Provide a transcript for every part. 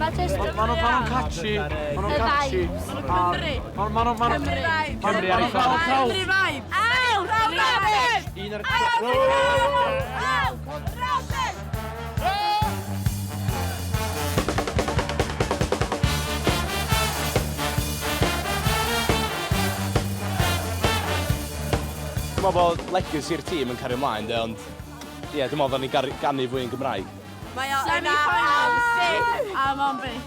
Mae just... Maen nhw'n catchy. Maen nhw'n catchy. Cymru. Maen nhw'n... Cymru vibe. Cymru ar ei Cymru vibe. Aw! Robin! Un ar... Aw! Robin! Dwi'n meddwl bod legacy'r tîm yn cario ymlaen, de, ond ie, dwi'n meddwl ni ganu fwy yn Gymraeg. Mae o yna am byth, am am byth.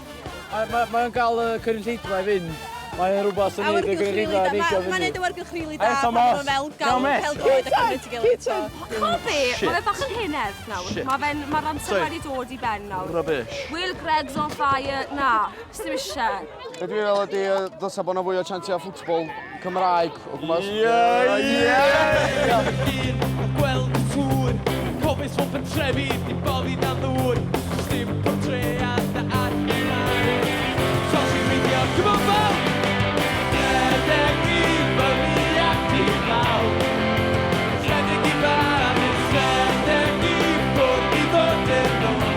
Mae o'n gael y cynulleidfa i fynd. Mae'n rhywbeth sy'n neud y gynulleidfa yn neidio Mae'n fyny. neud awyrgylch rili da. Hey, Thomas. Mae'n fel gael pêl-droed a Cymru at ei gilydd. Cobi, mae fe bach yn henedd nawr. Mae fe'n, mae'r amser wedi dod i ben nawr. Rubbish. Will Gregg's on fire, na, sdim eisiau. Be dwi'n feddwl ydy, dylsa bod 'na fwy o chantiau ffwtbol Cymraeg o gwmpas. Ie, ie! Gweld y tŵr, cofis o pentrefi, di boddi dan ddŵr. Sdim portread na archifau. Social media, come on bawb! Rhedeg i fyny ac i lawr. Rhedeg i Baris, rhedeg i ffwrdd i ddod yn ôl.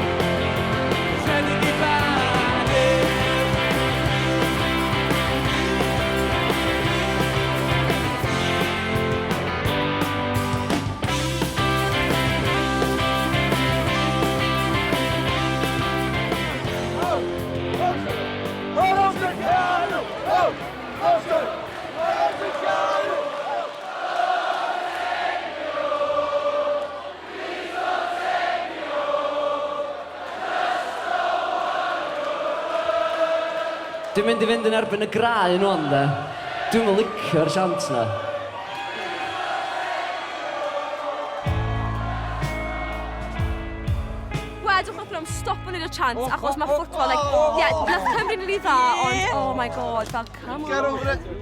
Rhedeg i Baris. Dwi'n mynd i fynd yn erbyn y graen wan de. Dwi'm yn licio'r chant 'na. Gwedwch wrthyn nhw am stop yn neud y chant, achos mae ffwtbol, like, yeah, nath Cymru'n rili dda, ond, oh my god, fel, come on. Get over it!